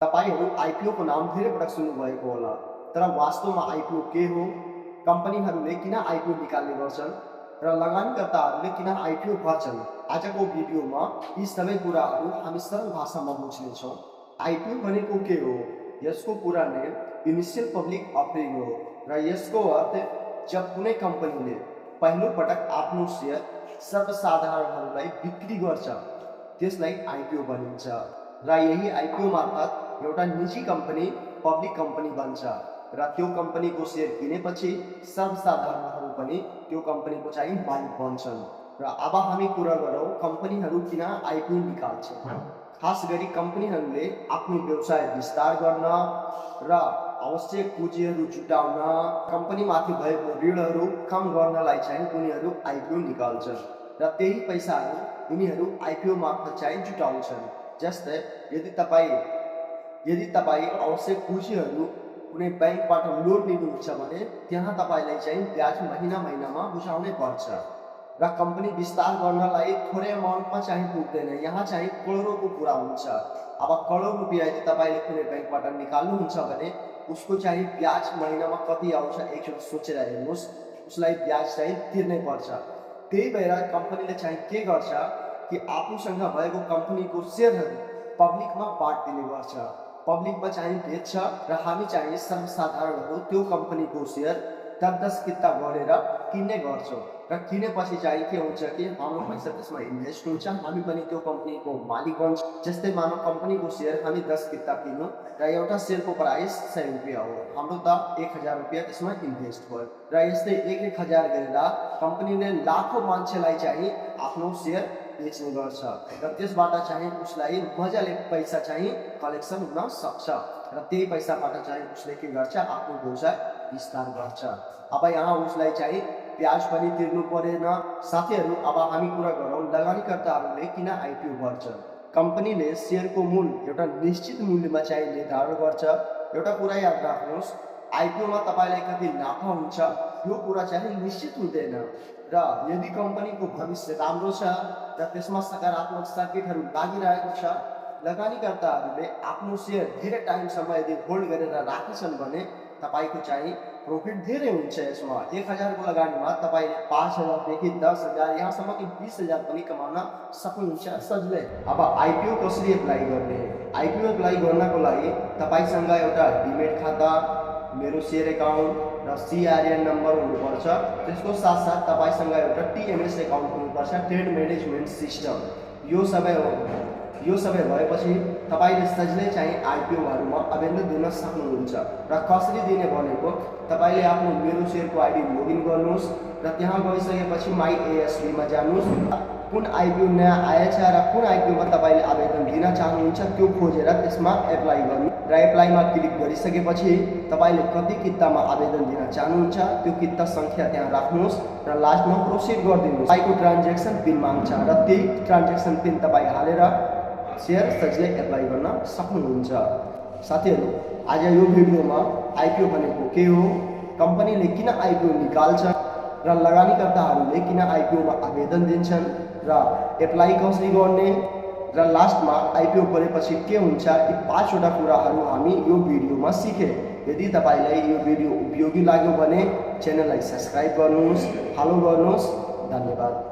तपाईहरु आईपीओ को नाम धेरै पटक सुन्नुभएको होला, तर वास्तवमा आईपीओ के हो, कम्पनीहरूले किन आईपीओ निकाल्ने गर्छन् र लगानीकर्ताहरूले किन आईपीओ भर्छन्। आजको भिडियोमा यी सबै कुराहरू हामी सरल भाषामा बुझ्नेछौँ। आईपीओ भनेको के हो? यसको पूरा नेम इनिशियल पब्लिक अफरिङ हो र यसको अर्थ जब कुनै कम्पनीले पहिलो पटक आफ्नो शेयर सर्वसाधारणहरूलाई बिक्री गर्छ त्यसलाई आईपीओ भनिन्छ र यही आईपीओ मार्फत एउटा निजी कम्पनी पब्लिक कम्पनी बन्छ र त्यो कम्पनीको शेयर किनेपछि सर्वसाधारणहरू पनि त्यो कम्पनीको चाहिँ मालिक बन्छन्। र अब हामी कुरा गरौँ कम्पनीहरू किन आईपीओ निकाल्छन्। खास गरी कम्पनीहरूले आफ्नो व्यवसाय विस्तार गर्न र आवश्यक पुँजीहरू जुटाउन, कम्पनीमाथि भएको ऋणहरू कम गर्नलाई चाहिँ उनीहरू आईपीओ निकाल्छन् र त्यही पैसाहरू उनीहरू आईपीओ मार्फत चाहिँ जुटाउँछन्। जस्तै यदि तपाईँ आवश्यक पुँजीहरू कुनै बैंकबाट लोन लिनुहुन्छ भने त्यहाँ तपाईलाई चाहिँ ब्याज महिनामा बुझाउनै पर्छ र कम्पनी विस्तार गर्नलाई थोरै अमाउन्टमा चाहिँ पुग्दैन, यहाँ चाहिँ करोडौँको कुरा हुन्छ। अब करोड रुपियाँ यदि तपाईँले कुनै बैंकबाट निकाल्नुहुन्छ भने उसको चाहिँ ब्याज महिनामा कति आउँछ एकचोटि सोचेर हेर्नुहोस्, उसलाई ब्याज चाहिँ तिर्नै पर्छ। त्यही भएर कम्पनीले चाहिँ के गर्छ कि आफूसँग भएको कम्पनीको सेयरहरू पब्लिकमा बाँडिदिने गर्छ, पब्लिकमा चाहिँ बेच्छ र हामी चाहिँ सर्वसाधारणहरू त्यो कम्पनीको सेयर 10-10 किता गरेर किन्ने गर्छौँ र किनेपछि चाहिँ के हुन्छ कि हाम्रो पैसा त्यसमा इन्भेस्ट हुन्छ, हामी पनि त्यो कम्पनीको मालिक बन्छ। जस्तै मानव कम्पनीको सेयर हामी 10 किता किन्यौँ र एउटा सेयरको प्राइस 100 रुपियाँ हो, हाम्रो त 1000 रुपियाँ त्यसमा इन्भेस्ट भयो र यस्तै 1-1000 गरेर कम्पनीले लाखौँ मान्छेलाई चाहिँ आफ्नो सेयर बेच्ने गर्छ र त्यसबाट चाहिँ उसलाई मजाले पैसा चाहिँ कलेक्सन हुन सक्छ र त्यही पैसाबाट चाहिँ उसले के गर्छ आफ्नो व्यवसाय विस्तार गर्छ। अब यहाँ उसलाई चाहिँ ब्याज पनि तिर्नु परेन। साथीहरू अब हामी कुरा गरौँ लगानीकर्ताहरूले किन आईपीओ भर्छन्। कम्पनीले सेयरको मूल्य एउटा निश्चित मूल्यमा चाहिँ निर्धारण गर्छ। एउटा कुरा याद राख्नुहोस्, आईपीओमा तपाईलाई कति नाफा हुन्छ यो कुरा चाहिँ निश्चित हुँदैन र यदि कम्पनीको भविष्य राम्रो छ र त्यसमा सकारात्मक सङ्केतहरू लागिरहेको छ, लगानीकर्ताहरूले आफ्नो सेयर धेरै टाइमसम्म यदि होल्ड गरेर राखेछन् भने तपाईको चाहिँ प्रफिट धेरै हुन्छ। यसमा 1000 को लगानीमा तपाईले 5000 देखि 10000 यहाँसम्म कि 20000 पनि कमाउन सक्नुहुन्छ सजिलै। अब आईपीओ कसरी एप्लाई गर्ने? आईपीओ एप्लाई गर्नको लागि तपाईसँग एउटा डिमेट खाता, मेरो शेयर अकाउन्ट र सीआरएन नम्बर हुनुपर्छ। त्यसको साथसाथ तपाईसँग एउटा टीएमएस अकाउन्ट हुनुपर्छ, ट्रेड म्यानेजमेन्ट सिस्टम। यो सबै भएपछि तपाईले सजिलै चाहिँ आईपीओहरुमा आवेदन दिन सक्नुहुन्छ र कसरी दिने भनेको तपाईले आफ्नो मेरो शेयरको आईडी लगइन गर्नुहोस् र त्यहाँ गइसकेपछि माई एएसबी मा जानुहोस्, कुन आईपीओ नयाँ आएछ र कुन आईपीओमा तपाईले आवेदन दिन चाहनुहुन्छ त्यो खोजेर त्यसमा एप्लाई गर्नु र एप्लाईमा क्लिक गरिसकेपछि तपाईले कति कितामा आवेदन दिन चाहनुहुन्छ त्यो किता संख्या त्यहाँ राख्नुहोस् र लास्टमा प्रोसिड गरिदिनुहोस्। तपाईको ट्रान्ज्याक्सन पिन माग्छ र त्यही ट्रान्ज्याक्सन पिन तपाई हालेर शेयर सजिलै एप्लाई गर्न सक्नुहुन्छ। साथीहरू आज यो भिडियोमा आईपीओ भनेको के हो, कम्पनीले किन आईपीओ निकाल्छ र लगानीकर्ताहरूले किन आईपीओमा आवेदन दिन्छन् र एप्लाई कसरी गर्ने र लास्टमा आईपीओ गरेपछि के हुन्छ, यी 5 वटा कुराहरू हामी यो भिडियोमा सिके। यदि तपाईलाई यो भिडियो उपयोगी लाग्यो भने च्यानललाई सब्स्क्राइब गर्नुहोस्, फलो गर्नुहोस्। धन्यवाद।